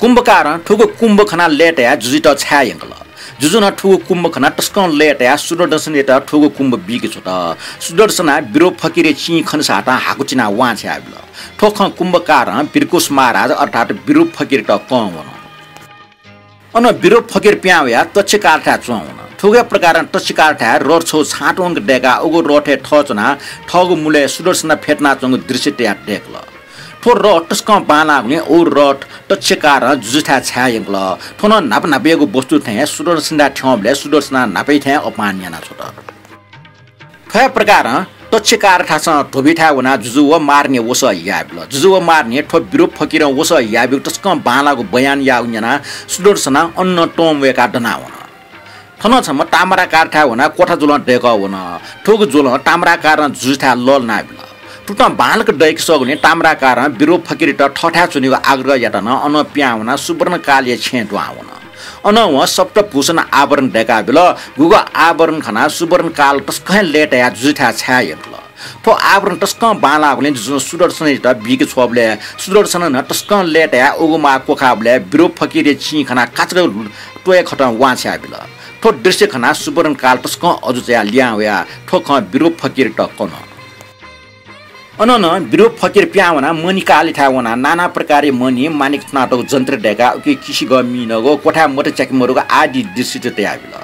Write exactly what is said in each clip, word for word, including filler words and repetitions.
कुम्भकारं थुगु कुम्भ खनाः लय्‌तयाः जुजुइत छाय् यंकल। जुजुं नं थुगु कुम्भ खनाः तसकं लय्‌तयाः सुदर्शनयात थुगु कुम्भ बीके छ्वत। सुदर्शनं विरूप फकिरया चिं खन साथं हाकु चिनाः वांछ्वया बिल। थ्व खँ कुम्भकारं विरकुश महाराज अर्थात् विरूप फकिरयात कं वन। अन विरूप फकिर पिहां वयाः तक्षकारथाय् च्वं वन। थुगु हे प्रकारं तक्षकारथाय् रथ छगू छाँट वंक दय्‌काः उगु रथय् थः च्वनाः थःगु मुलय् सुदर्शन फ्यतुनाच्वंगु दृश्य तयाः दय्‌कल। थ्व रथ तसकं बांलाःगुलिं उ रथ तक्षकारं जुजुथाय् छाय् यंकल। थ्व नं न्हापा न्हापायागु वस्तु थें सुदर्शनथाय् थ्यंबलय् सुदर्शनं न्हापायाथें अपान याना छ्वत। थ्व हे प्रकारं तक्षकारथासं धोबीथाय् वनाः जुजु व मारनेया वसः ह्याबिल। जुजु व मारनें थ्व विरूप फकिरं वसः ह्याब्यूगु तसकं बांलाःगु बयान याःगु न्यनाः सुदर्शनं अन नं तं वय्‌काः दना वन। थन छम्ह ताम्राकारथाय् वनाः क्वथा ज्वलं दय्‌कः वन। थुगु ज्वलं ताम्राकारं जुजुथाय् लःल्हाना बिल। थुकथं बांलाक दय्‌के सःगुलिं ताम्राकारं विरूप फकिरयात थःथाय् च्वनेगु आग्रह यात नं अनं पिहां वनाः सुवर्णकालया छेँय् दुहां वन। अनं वं सप्तभूषण आवरण दय्‌का बिल। गुगु आवरण खनाः सुवर्णकाल तसकं हे लय्‌तयाः जुजुथाय् छाय् यंकल। थ्व आवरण तसकं बांलाःगुलिं जुजुं सुदर्शनयात बीके छ्वःबलय् सुदर्शनं नं तसकं लय्‌तयाः उगु माः क्वखाःबलय् विरूप फकिरया चिं खनाः काचाक्क त्वःयाकथं वांछ्वया बिल। थ्व दृश्य खनाः सुवर्णकाल तसकं अजू चायाः लिहां वयाः थ्व खँ विरूप फकिरयात कन। अनं नं विरूप फकिर पिहां वनाः मणिकालयाथाय् वनाः नाना प्रकारया मणि माणिक थुनातःगु जन्त्र दय्‌काः उकी किसिगः मीनगु, क्वथाय् मत च्याके मदुगु आदि दृश्यत तया बिल।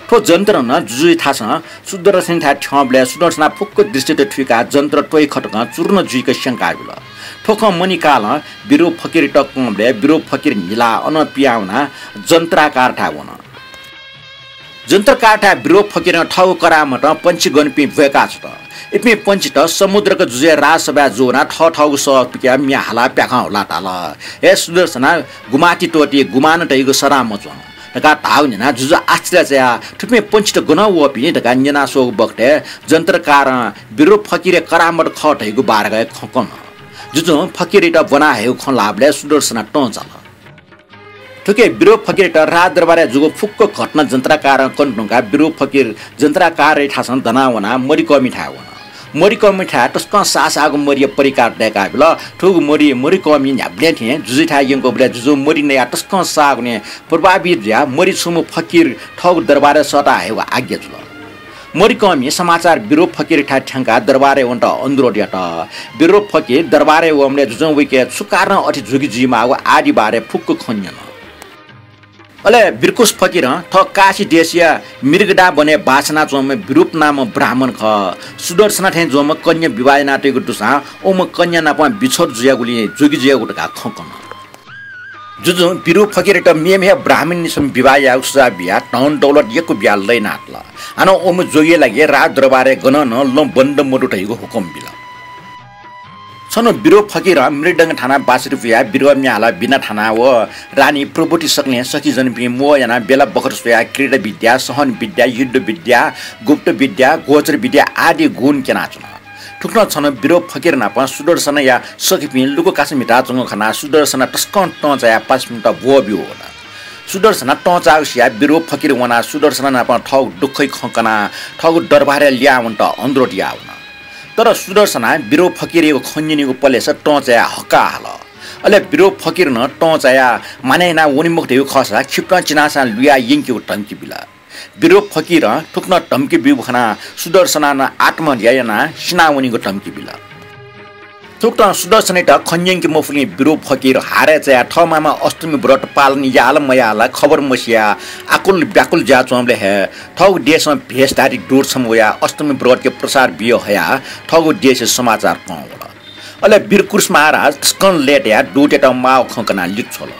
थ्व जन्त्रं नं जुजुया थासं सुदर्शनयाथाय् थ्यंबलय् सुदर्शनं फुक्क दृश्यत थुइकाः जन्त्र त्वःयाकथं चूर्ण जुइक स्यंका बिल। थ्व खँ मणिकालं विरूप फकिरयात कंबलय् विरूप फकिर न्हिलाः अनं पिहां वनाः जन्त्राकारथाय् वन। जन्त्राकारथाय् विरूप फकिरं थःगु करामतं पंक्षीगणपिं ब्वय्‌का छ्वत। इपिं पंक्षीत समुद्रक जुजुया राजसभाय् जूवनाः थःथःगु सः पिकयाः म्ये हालाः प्याखं हुलाः धाल, हे सुदर्शना, गुम्ह ति त्वःति, गुम्ह नं तइगु सदां मच्वं धकाः धाःगु न्यनाः जुजु आश्चर्य चायाः थुपिं पंक्षीत गनं वःपिं धकाः न्यनाः स्वःगु बखतय् जन्त्राकारं विरूप फकिरया करामत खः धइगु बारकं हे खँ कन। जुजुं फकिरयात ब्वना हयेगु खँ ल्हाःबलय् सुदर्शना तं चाल। थुकी विरूप फकिरयात राजदरबारय् जूगु फुक्क घटना जन्त्राकारं कने धुंकाः विरूप फकिर जन्त्राकारया थासं दना वनाः मरिकःमिथाय् वन। मरिकःमिथाय् तसकं साःसाःगु मरिया परिकार दय्‌का बिल। थुगु मरि मरिकःमिं न्ह्याबलें थें जुजुथाय् यंकूबलय् जुजुं मरि नयाः तसकं साःगुलिं प्रभावित जुयाः मरि छुम्ह फकिर थःगु दरबारय् सःता हयेगु आज्ञा जुल। मरिकःमिं समाचार विरूप फकिरयाथाय् थ्यंकाः दरबारय् वनेत अनुरोध यात। विरूप फकिर दरबारय् वंबलय् जुजुं वय्‌के छु कारणं अथे जुइके जुइमाःगु आदि बारे फुक्क खँ न्यन। अले विरकुश फकिरं थः काशी देशया मृगदा वनय् बास यानाच्वंम्ह विरूप नामं ब्राह्मण खः। सुदर्शना थें जूम्ह कन्या विवाह यानातयागु दुसां उम्ह कन्या नाप बिछोध जुयागुलिं जुइके जुयागु धकाः खँ कन। जुजुं विरूप फकिरयात मेम्ह हे ब्राह्मणीनिसें विवाह यायेगु सुझाव बियाः धन दौलत यक्व बियाः लय् यानातल। हानं उम्ह जोगिया लागि राजदरबारय् गनं नं लं बन्द मदु धइगु हुकुम बिल। छन्हु विरूप फकिरं मृगदा थानाः बासय् पुयाः विधवा म्ये हालाः बिना थानाः व रानी प्रभृति सकलें सखीजनपिं मोह यानाः बेला बखत स्वयाः क्रीडा विद्या, सहन विद्या, युद्ध विद्या, गुप्त विद्या, गोचर विद्या आदि गुण क्यनाच्वन। थुकथं छन्हु विरूप फकिर नाप सुदर्शनया सखीपिं लुकुकासा म्हिताच्वंगु खनाः सुदर्शनं तसकं तं चायाः पासापिन्त ब्वः ब्यूगु वन। सुदर्शनं तं चाःगु सियाः विरूप फकिर वनाः सुदर्शन नाप थःगु दुःखया खँ कनाः थःगु दरबारय् लिहां वनेत अनुरोध याः वन। तर सुदर्शनं विरूप फकिरयागु खँ न्यनीगु पलेसा तं चायाः हक्काः हाल। अले विरूप फकिरं नं तं चायाः मानय् यानाः वने मखु धइगु खःसा खिपतं चिनासां लुयाः यंकेगु धम्की बिल। विरूप फकिरं थुकथं धम्की ब्यूगु खनाः सुदर्शनं नं आत्महत्या यानाः सिनावनीगु धम्की बिल। थुकथं सुदर्शनयात खँ न्यंके मफुलिं विरूप फकिर हारय् चायाः थः मामा अष्टमी व्रत पालन याः ला मयाः ला खबर मसियाः आकुल व्याकुल जुयाच्वंबलय् हे थःगु देशं भेषधारी दूत छम्ह वयाः अष्टमी व्रतया प्रसाद बिया हयाः थःगु देशया समाचार कं वल। अले विरकुश महाराज तसकं लय् तयाः दूतयात माःगु खँ कनाः लित छ्वल।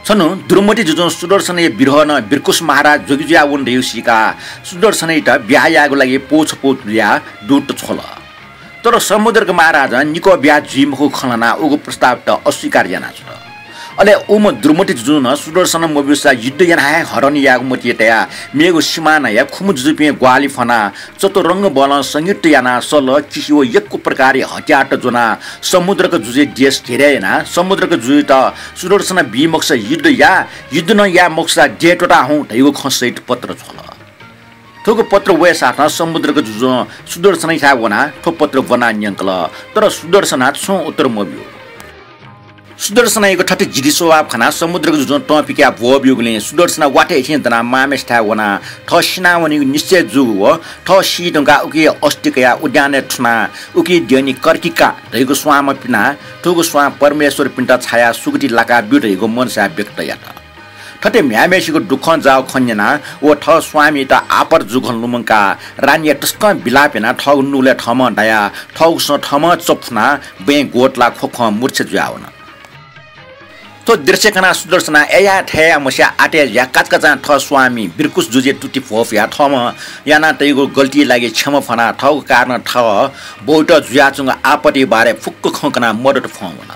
छन्हु द्रुमति जुजुं सुदर्शनया विरहं विरकुश महाराज जोगी जुयाः वन धइगु सीकाः सुदर्शनयात ब्याहा यायेगु लागि पौ छपौ जुयाः दूत छ्वल। तर समुद्रक महाराजं निकः ब्याहा जुइ मखुगु खँ ल्हानाः उगु प्रस्तावयात अस्वीकार यानाच्वन। अले उम्ह द्रुमति जुजुं नं सुदर्शन मब्यूसा युद्ध यानाः हे हरण यायेगु मतिइ तयाः मेगु सिमानाया खुम्हु जुजुपिं ग्वाहालि फ्वनाः चतुरंग बलं संयुक्त यानाः सल, किसि व यक्व प्रकारया हतियारत ज्वनाः समुद्रक जुजुया देश घेरय् यानाः समुद्रक जुजुयात सुदर्शन बी मखुसा युद्ध या, युद्ध नं याये मखुसा देय् त्वःता हुँ धइगु खँ सहित पत्र छ्वल। थुगु पत्र वये साथं समुद्रक जुजुं सुदर्शनयाथाय् वनाः थ्व पत्र ब्वनाः न्यंकल, तर सुदर्शनं छुं उत्तर मब्यू। सुदर्शनयागु थथे जिद्दी स्वभाव खनाः समुद्रक जुजुं तं पिकाः ब्वः ब्यूगुलिं सुदर्शना वाथय् इथें दनाः मांम्हेसिथाय् वनाः थः सिनावनीगु निश्चय जूगु व थः सी धुंकाः उकी अस्ति कयाः उद्यानय् थुनाः उकी द्यःने कर्किका धइगु स्वांम्ह पिनाः थुगु स्वां परमेश्वरपिन्त छायाः सुगति लाकाब्यु धइगु मनसाय व्यक्त यात। थथे म्ह्याय्म्हेसिगु दुःखं जाःगु खँ न्यनाः व थः स्वामीत आपत जूगु खँ लुमंकाः रानीया तसकं बिलाप यानाः थःगु नुगलय् थःम्हं दायाः थःगु सँ थःम्हं चफुनाः बँय् ग्वतलाः ख्वख्वं मूर्छित जुयावन। थ्व दृश्य खनाः सुदर्शना अय्‌या थय्‌या मस्याः आतय् जुयाः काचाकाचां थः स्वामी बिरकुस जुजुया तुति भ्वपुयाः थःम्हं याना तइगु गल्तीया लागि क्षमा फ्वनाः थःगु कारणं थः बौयात जुयाच्वंगु आपतया बारे फुक्क खँ कनाः मदत फ्वं वन।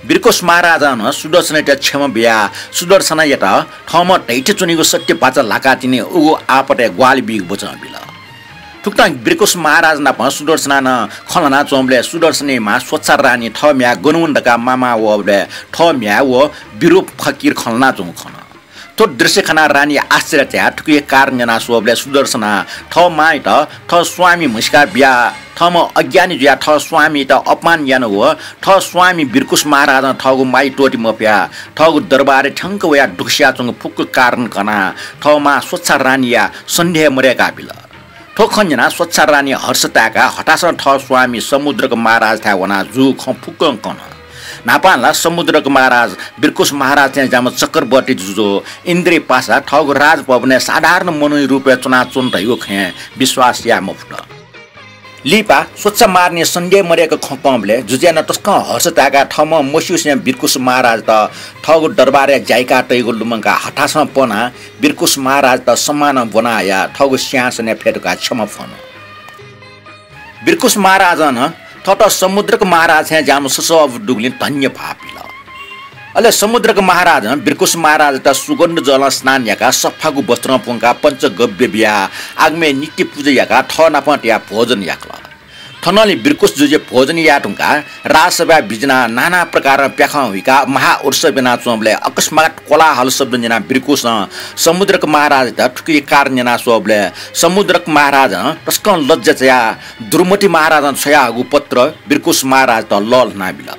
बिरकुस महाराजं नं सुदर्शनायात क्षमा बियाः सुदर्शनायात थःम्हं धयाथें च्वनीगु सत्य बाचा ल्हाकाः तिनि उगु आपतय् ग्वाहालि बीगु वचं बिल। थुकथं बिरकुस महाराज नाप सुदर्शनां नं खँ ल्हानाच्वंबलय् सुदर्शनया मां स्वच्छा रानी थः म्ह्याय् गन वन धकाः मामां वःबलय् थः म्ह्याय् व बिरूप फकिर खँ ल्हानाच्वंगु खन। थ्व दृश्य खनाः रानी आश्चर्य झायाः थुकिया कारण न्यना स्वःबलय् सुदर्शनां थः मांयात थः स्वामी म्हसीका बियाः थःम्हं अज्ञानी जुयाः थः स्वामीयात अपमान यानागु व थः स्वामी बिरकुस महाराजं थःगु माया त्वःते मफयाः थःगु दरबारय् थ्यंक वयाः दुःख सियाच्वंगु फुक्क कारण कनाः थः मां स्वच्छा रानीया सन्देह मदय्‌का बिल। थ्व खँ न्यनाः स्वच्छा रानी हर्ष ताय्‌काः हथासं थः स्वामी समुद्रक महाराजथाय् वनाः जूगु खँ फुक्कं कन। न्हापां ला समुद्रक महाराज बिरकुस महाराज थें ज्याःम्ह चक्रवर्ती जुजु इन्द्रया पासा थःगु राजभवनय् साधारण मनूया रूपय् च्वनाच्वन धइगु खँय् विश्वास याये मफुत। लिपा स्वच्छा रानीया सन्देह मदय्‌क खँ कंबलय् जुजुया नं तसकं हर्ष ताय्‌काः थःम्हं मस्यूसें बिरकुस महाराजत थःगु दरबारय् ज्या याका तइगु लुमंकाः हथासं पनाः बिरकुस महाराजत सम्मानं ब्वना हयाः थःगु सिंहासनय् फ्यतुकाः क्षमा फ्वन। बिरकुस महाराजं नं थःत समुद्रक महाराज थें ज्याःम्ह ससःबु दुगुलिं धन्यवाद बिल। अले समुद्रक महाराजं बिरकुस महाराजत सुगन्ध जलं स्नान याकाः सफागु वस्त्रं प्वंकाः पञ्चगव्य बियाः आगमय् नित्य पुजा याकाः थः नाप तयाः भोजन याकल। थनंलि बिरकुस जुजुया भोजन याये धुंकाः राजसभाय् बिज्यानाः नाना प्रकारं प्याखं हुइकाः महाउत्सव यानाच्वंबलय् अकस्मात कोलाहल शब्द न्यनाः बिरकुसं समुद्रक महाराजयात थुकिया कारण न्यना स्वःबलय् समुद्रक महाराजं तसकं लज्या चायाः द्रुमति महाराजं छ्वयाहःगु पत्र बिरकुस महाराजयात लःल्हाना बिल।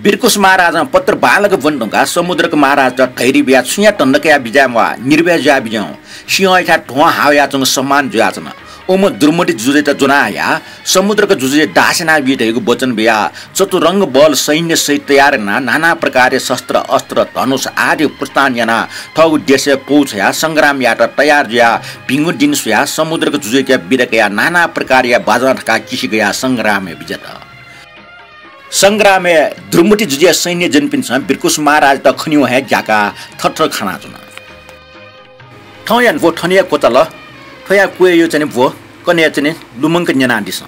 बिरकुस महाराजं पत्र बांलाक ब्वने धुंकाः समुद्रक महाराजयात धैर्य बियाः छुं हे धन्दा कयाः बिज्याये म्वाः, निर्भय जुयाः बिज्याहुँ। सिंहयाथाय् ध्वं हाः वयाच्वंगु सम्मान जुयाच्वन। उम्ह द्रुमति जुजुयात ज्वना हयाः समुद्रक जुजुया दास यानाबी धइगु वचन बियाः चतुरंग बल सैन्य सहित तयार यानाः नाना प्रकारया शस्त्र अस्त्र धनुष आदि प्रस्थान यानाः थःगु देशय् पहुँचयाः संग्राम यायेत तयार जुयाः भिंगु दिन स्वयाः समुद्रक जुजुयाके बिदा कयाः नाना प्रकारया बाजं थकाः किसि कयाः संग्रामय् बिज्यात। संग्रामय् द्रुमति जुजुया सैन्यजनपिन्सं बिरकुस महाराजयात खनेवं हे ग्याकाः थथे खँ ल्हानाच्वन। थौंया ब्व थन हे क्वचाल, थ्वया क्वय् यु चाहिँ ब्व, कन्हय् चाहिँ लुमंक न्यनादिसँ।